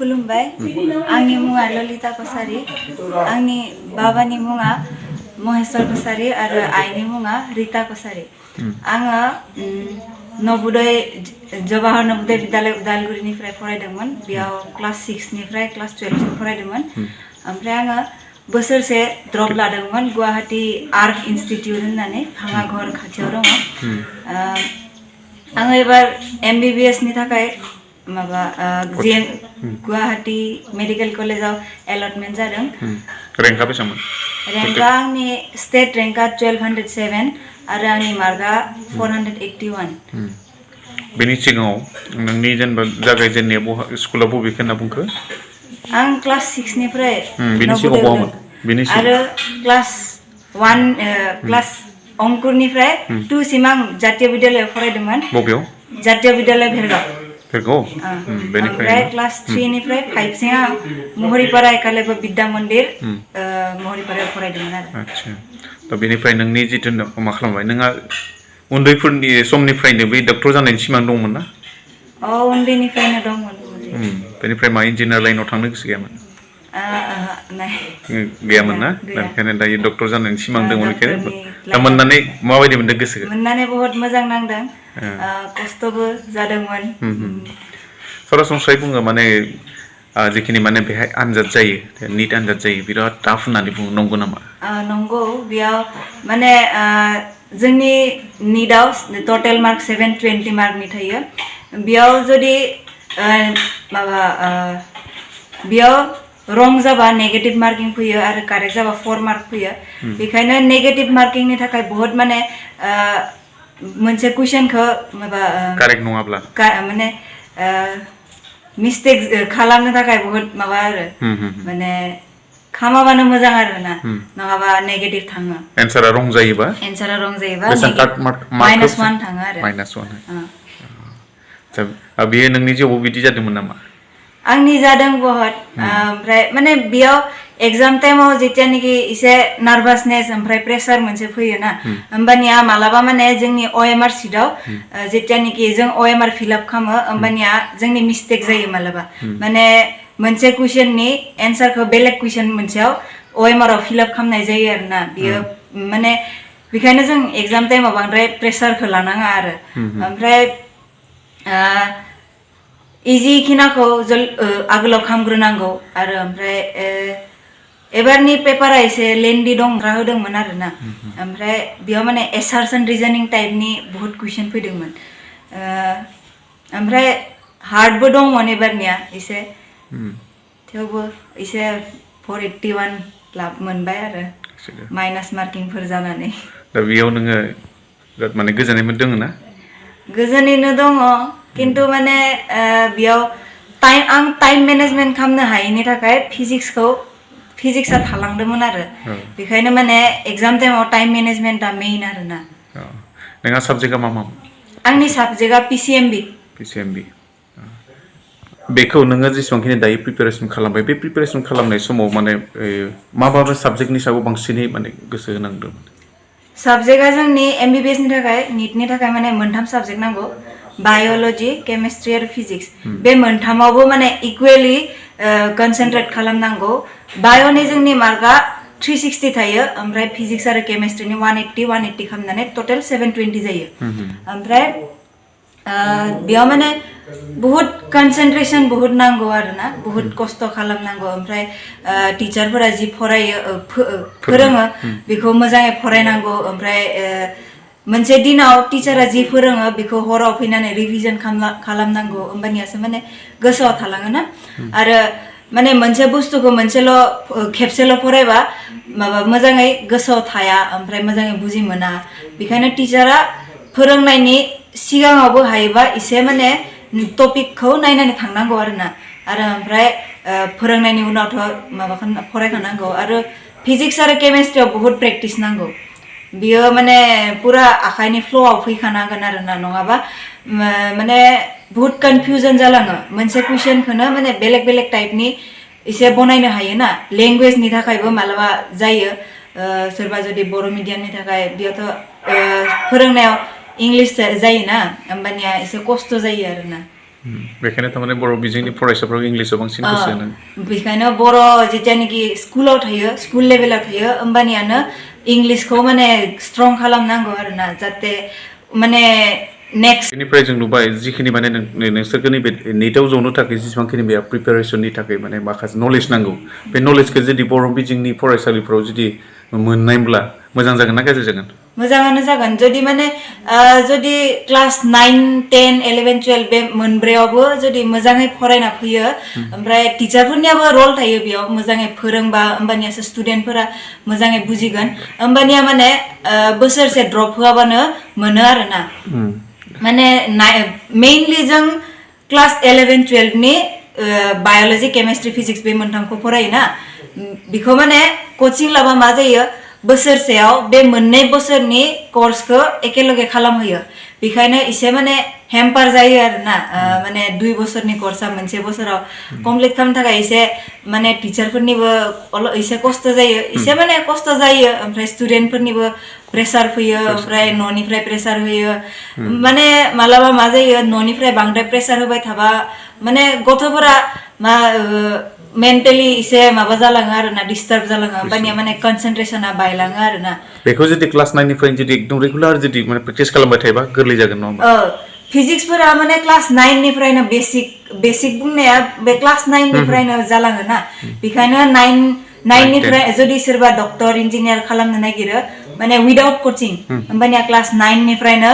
खुलुमबाय आंनि मुङा ललिता कसारी आंनि बाबानि मुङा महेश्वर कसारी आरो आइनि मुङा रिता कसारी आङो नवोदय जवाहर नवोदय विद्यालय उदालगुरिनिफ्राय फरायदोंमोन बेयाव क्लास 6 निफ्राय क्लास 12 सिम फरायदोंमन ओमफ्राय आङो बोसोरसे ड्रप लादोंमोन गुवाहाटी आर्ट इनस्टिट्यूट होननानै भाङाघर खाथियाव दङ आङो एबार MBBS नि थाखाय माबा जेएन गुवाहाटी मेडिकल कलेजाव एलटमेन्ट जादों रेंकआ बेसेबांमोन रेंकआ आंनि स्टेट रेंकआ 1207 आरो आंनि मार्कआ 481 बेनि सिगाङाव नोंनि जेनेबा जागायजेननाया स्कुलाव बबेखौ होनना बुंखो आं क्लास 6 निफ्राय बेनि सिगाङाव बहामोन बेनि आरो क्लास 1 क्लास अंकुरनिफ्राय 2 सिम आं जातीय विद्यालयाव फरायदोंमन बबेयाव जातीय विद्यालय भेरगाव बेनिफ्राय क्लास 3 निफ्राय 5 सिम आं महरिपारा एकालव्य विद्या मन्दिर महरिपारायाव फरायदोंमोन आरो आच्छा दा बेनिफ्राय नोंनि जितु मा खालामबाय नोंहा उन्दैफोरनि समनिफ्रायनो बै डक्टर जानायनि सिमां दंमोन ना उन्दैनिफ्रायनो दंमोन बेनिफ्राय मा इन्जिनियार लाइनाव थांनो गोसो गैयामोन गैयामोन ना बेनिखायनो दायो डक्टर जानायनि सिमां दंमोन बेखायनो दा मोननानै माबायदि मोनदों गोसोखौ मोननानै बहुत मोजां नांदों खस्थबो जादोंमोन सरासनस्रायै बुङो माने जिखिनि माने बेहाय आनजाद जायो नीट आनजाद जायो बिराद टाफ होननानै बुङो नंगौ नामा नंगौ बेयाव माने जोंनि नीटआव टोटल मार्क 720 मार्कनि थायो बेयाव जुदि माबा बेयाव रं जाबा नेगेटिव मार्किं फैयो आरो कारेक्ट जाबा 4 मार्क फैयो बेखायनो नेगेटिव मार्किंनि थाखाय बहुत माने मोनसे क्वेश्चनखौ माबा कारेक्ट नङाब्ला माने मिस्टेक खालामनो थाखाय बहुत माबा आरो माने खामाबानो मोजां आरो ना नङाबा नेगेटिभ थाङो एन्सारा रं जायोबा -1 थाङो आरो -1 बेयो नोंनि जिउआव बिदि जादोंमोन नामा आंनि जादों बहुत ओमफ्राय माने बेयाव एग्जाम टाइमाव जेतियानिकि एसे नार्भासनेस ओमफ्राय प्रेसार मोनसे फैयो ना होमबानिया मालाबा माने जोंनि OMR सिटआव जेतियानिकि जों OMR फिलआप खालामो होमबानिया जोंनि मिस्टेक जायो मालाबा माने मोनसे कुइसननि एन्सारखौ बेलेग कुइसन मोनसेयाव OMR आव फिलआप खालामनाय जायो आरोना बियो माने बेखायनो जों एग्जाम टाइमाव बांद्राय प्रेसारखौ लानाङा आरो ओमफ्राय इजि खिनाखौ आगोलाव खामग्रोनांगौ आरो ओमफ्राय एबारनि पेपारा एसे लेन्दी दंग्रा होदोंमोन आरोना ओमफ्राय बेयाव माने एसारसन रिजनिं टाइपनि बहुत कुइसन फैदोंमोन ओमफ्राय हार्डबो दंमोन एबारनिया एसे थेवबो एसे 481 लाब मोनबाय आरो माइनास मार्किंफोर जानानै दा बेयाव नोङो माने गोजोननाय मोनदों ना गोजोनैनो दङ किन्तु माने बेयाव आं टाइम मेनेजमेन्ट खालामनो हायैनि थाखाय फिजिक्सआ थालांदोंमोन आरो बेखायनो माने एग्जाम टाइमाव टाइम मेनेजमेन्टआ मेइन आरोना नोंहा साबजेक्टआ मा मामोन आंनि साबजेक्टआ PCMB बेखौ नोङो जेसेबांखिनि दायो प्रिपेरेसन खालामबाय बे प्रिपेरेसन खालामनाय समाव माने माबाबा साबजेक्टनि सायाव बांसिनै माने गोसो होनांदोंमोन साबजेक्टआ जोंनि MBBS नि थाखाय नीटनि थाखाय माने मोनथाम साबजेक्ट नांगौ बाय'ल'जि केमिस्ट्रि आरो फिजिक्स बे मोनथामावबो माने इकुवेलि कनसेन्ट्रेट खालामनांगौ बाय'नि जोंनि मार्कआ 360 थायो ओमफ्राय फिजिक्स आरो केमिस्ट्रिनि 180 खालामनानै टोटल 720 जायो ओमफ्राय बेयाव माने बहुत कनसेन्ट्रेसन बहुत नांगौ आरोना बहुत खस्थ खालामनांगौ ओमफ्राय टिचारफोरा जि फरायो फोरोङो बेखौ मोजाङै फरायनांगौ ओमफ्राय मोनसे दिनाव टिचारा जि फोरोङो बेखौ हराव फैनानै रिभिजन खालामनांगौ होमबानियासो माने गोसोआव थालाङोना आरो माने मोनसे बुस्थुखौ खेबसेल फरायबा माबा मोजाङै गोसोआव थाया ओमफ्राय मोजाङै बुजि मोना बेखायनो टिचारा फोरोंनायनि सिगाङावबो हायोबा एसे माने टपिकखौ नायनानै थांनांगौ आरोना आरो ओमफ्राय फोरोंनायनि उनावथ फरायखानांगौ आरो फिजिक्स आरो केमिस्ट्रियाव बहुत प्रेक्टिस नांगौ बियो माने पुरा आखाइनि फ्ल'आव फैखानांगोन आरोना नङाबा माने बहुत कनफ्यूजन जालाङो मोनसे कुइसनखौनो माने बेलेग बेलेग टाइपनि एसे बनायनो हायो ना लेंगुवेजनि थाखायबो मालाबा जायो सोरबा जुदि बर' मिडियामनि थाखाय बेयावथ' फोरोंनायाव इंलिश जायोना होमबानिया एसे खस्थ' जायो आरोना बेखायनो थारमाने बर' बिजोंनि फरायसाफोरा इंलिसाव बांसिन गोसो होनो बेखायनो बर' जेतियानोखि स्कुलाव थायो स्कुल लेभेलाव थायो होमबानियानो इंलिसखौ माने स्ट्रं खालामनांगौ आरोना जाहाथे माने नेक्स्ट बेनिफ्राय जों नुबाय जिखिनि माने नोंसोरखौ नैबे नेटआव जनो थाखाय जेसेबांखिनि बे प्रिपेरेसननि थाखाय माने माखासे नलेज नांगौ बे नलेजखौ जुदि बर' बिजोंनि फरायसालिफ्राव जुदि मोननायब्ला मोजां जागोन ना गाज्रि जागोन मोजाङानो जागोन जुदि माने जुदि क्लास 9, 10, 11, 12 बे मोनब्रैयावबो जुदि मोजाङै फरायना फैयो ओमफ्राय टिचारफोरनियाबो रल थायो बेयाव मोजाङै फोरोंबा होमबानियासो स्टुडेन्टफोरा मोजाङै बुजिगोन होमबानिया माने बोसोरसे ड्रप होआबानो मोनो आरोना माने मेइनलि जों क्लास 11, 12 नि बाय'लजि केमिस्ट्रि फिजिक्स बे मोनथामखौ फरायोना बेखौ माने कचिं लाबा मा जायो बोसोरसेयाव बे मोननै बोसोरनि कर्सखौ एकेलगे खालामहोयो बेखायनो एसे माने हेम्पार जायो आरोना माने 2 बोसोरनि कर्सआ मोनसे बोसोराव कमप्लिट खालामनो थाखाय एसे माने टिचारफोरनिबो एसे खस्थ' जायो एसे माने खस्थ' जायो ओमफ्राय स्टुडेन्टफोरनिबो प्रेसार फैयो ओमफ्राय न'निफ्राय प्रेसार होयो माने मालाबा मा जायो न'निफ्राय बांद्राय प्रेसार होबाय थाबा माने गथ'फोरा मा मेन्टेलि एसे माबा जालाङो आरोना डिस्टार्ब जालाङो होमबानिया माने कनसेन्ट्रेसना बायलाङो आरोना बेखौ जुदि क्लास 9 निफ्राय जुदि एकदम रेगुलार जुदि माने प्रेक्टिस खालामबाय थायोबा गोरलै जागोन नङा होमबा फिजिक्सफोरा माने क्लास 9 निफ्रायनो बेसिक बुंनाया बे क्लास 9 निफ्रायनो जालाङो ना बेखायनो 9 निफ्राय जुदि सोरबा डक्टर इन्जिनियार खालामनो नागिरो माने उइदाउट कोचिं होमबानिया क्लास 9 निफ्रायनो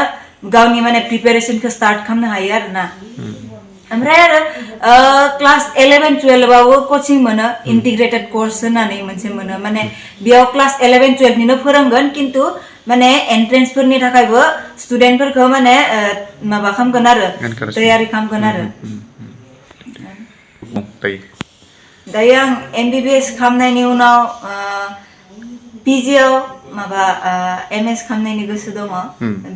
गावनि माने प्रिपेरेसनखौ स्टार्ट खालामनो हायो आरोना ओमफ्राय आरो क्लास 11, 12 आवबो कोचिं मोनो इन्टिग्रेटेड कोर्स होननानै मोनसे मोनो माने बेयाव क्लास 11, 12 निनो फोरोंगोन किन्तु माने एन्ट्रेन्सफोरनि थाखायबो स्टुडेन्टफोरखौ माने माबा खालामगोन आरो तैयारि खालामगोन आरो दायो आं MBBS खालामनायनि उनाव पिजिआव माबा MS खालामनायनि गोसो दङ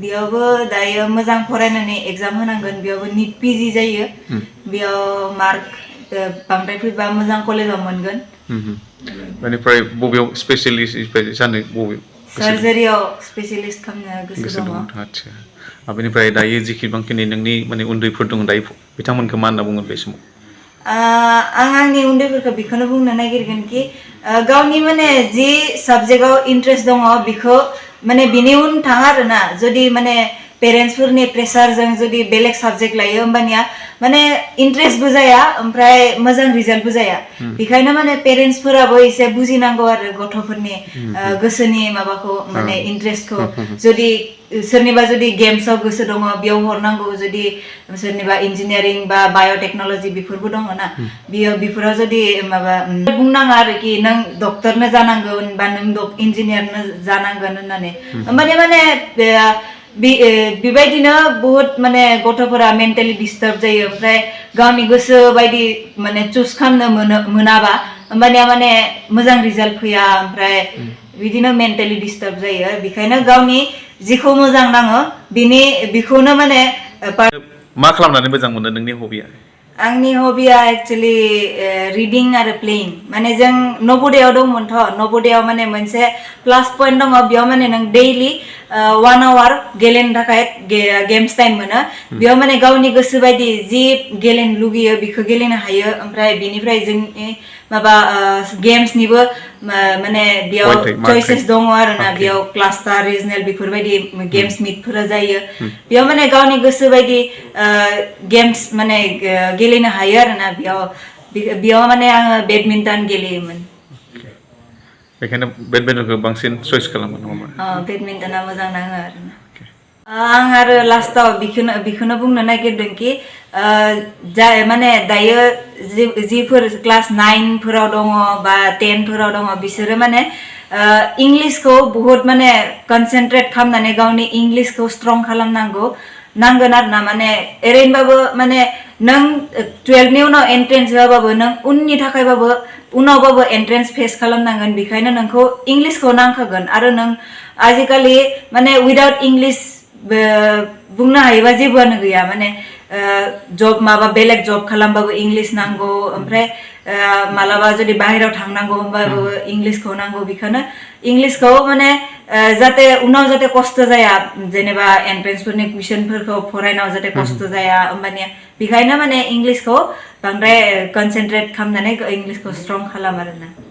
बेयावबो दायो मोजां फरायनानै एग्जाम होनांगोन बेयावबो निट पिजि जायो बेयाव मार्क बांद्राय फैबा मोजां कलेजाव मोनगोन बेनिफ्राय बबेयाव स्पेशलिस्ट जानो बबेयाव सार्जारियाव स्पेशलिस्ट खालामनो गोसो दङ आच्छा बेनिफ्राय दायो जिखिबांखिनि नोंनि माने उन्दैफोर दङ दायो बिथांमोनखौ मा होनना बुङो बे समाव आं आंनि उन्दैफोरखौ बेखौनो बुंनो नागिरगोन कि गावनि माने जि साबजेक्टआव इन्ट्रेस्ट दङ बेखौ माने बिनि उन थाङा आरोना जुदि माने पेरेन्टसफोरनि प्रेसारजों जुदि बेलेग साबजेक्ट लायो होमबानिया माने इन्ट्रेस्टबो जाया ओमफ्राय मोजां रिजाल्टबो जाया बेखायनो माने पेरेन्टसफोराबो एसे बुजिनांगौ आरो गथ'फोरनि गोसोनि माबाखौ माने इन्ट्रेस्टखौ जुदि सोरनिबा जुदि गेम्सआव गोसो दङ बेयाव हरनांगौ जुदि सोरनिबा इन्जिनियारिं बा बाय'टेक्न'लजि बेफोरबो दङ ना बेफोराव जुदि माबा बुंनाङा आरोखि नों डक्टरनो जानांगोन बा नों इन्जिनियारनो जानांगोन होननानै होमबानिया माने बेबायदिनो बहुत माने गथ'फोरा मेन्टेलि डिस्टार्ब जायो ओमफ्राय गावनि गोसो बायदि माने चुज खालामनो मोनाबा होमबानिया माने मोजां रिजाल्ट फैया ओमफ्राय बिदिनो मेन्टेलि डिस्टार्ब जायो बेखायनो गावनि जिखौ मोजां नाङो बेखौनो माने मा खालामनानै मोजां मोनो नोंनि हबिया आंनि हबिया एक्चुअली रिडिं आरो प्लेइं माने जों नवोदयाव दंमोनथ' नवोदयाव माने मोनसे प्लास पइन्ट दङ बेयाव माने नों दैलि 1 आवर गेलेनो थाखाय गेम्स टाइम मोनो बेयाव माने गावनि गोसो बायदि जि गेलेनो लुगैयो बेखौ गेलेनो हायो ओमफ्राय बेनिफ्राय जोंनि माबा गेम्सनिबो माने बेयाव चॉइसेस दङ आरोना बेयाव क्लास्टार रिजनेल बेफोरबायदि गेम्स मिटफोरा जायो बेयाव माने गावनि गोसो बायदि गेम्स माने गेलेनो हायो आरोना बेयाव माने आङो बेडमिन्टन गेलेयोमोन बेखायनो बेडमिन्टनखौ बांसिन चॉइस खालामो नङा होमबा बेडमिन्टना मोजां नाङो आरोना आं आरो लास्टाव बेखौनो बुंनो नागिरदों कि माने दायो जिफोर क्लास 9 फोराव दङ बा 10 फोराव दङ बिसोरो माने इंलिशखौ बहुत माने कनसेन्ट्रेट खालामनानै गावनि इंलिशखौ स्ट्रं खालामनांगोन आरोना माने ओरैनोबाबो माने नों 12 नि उनाव एन्ट्रेन्स होआबाबो नों उननि थाखायबाबो उनावबाबो एन्ट्रेन्स फेस खालामनांगोन बेखायनो नोंखौ इंलिशखौ नांखागोन आरो नों आजिखालि माने उइदाउट इंलिश बुंनो हायोबा जेबोआनो गैया माने जब माबा बेलेग जब खालामबाबो इंलिश नांगौ ओमफ्राय मालाबा जुदि बाहेराव थांनांगौ होनबाबो इंलिशखौ नांगौ बेखौनो इंलिशखौ माने जाहाथे उनाव जाहाथे खस्थ' जाया जेनेबा एन्ट्रेन्सफोरनि कुइसनफोरखौ फरायनायाव जाहाथे खस्थ' जाया होमबानिया बेखायनो माने इंलिशखौ बांद्राय कनसेन्ट्रेट खालामनानै इंलिशखौ स्ट्रं खालाम आरोना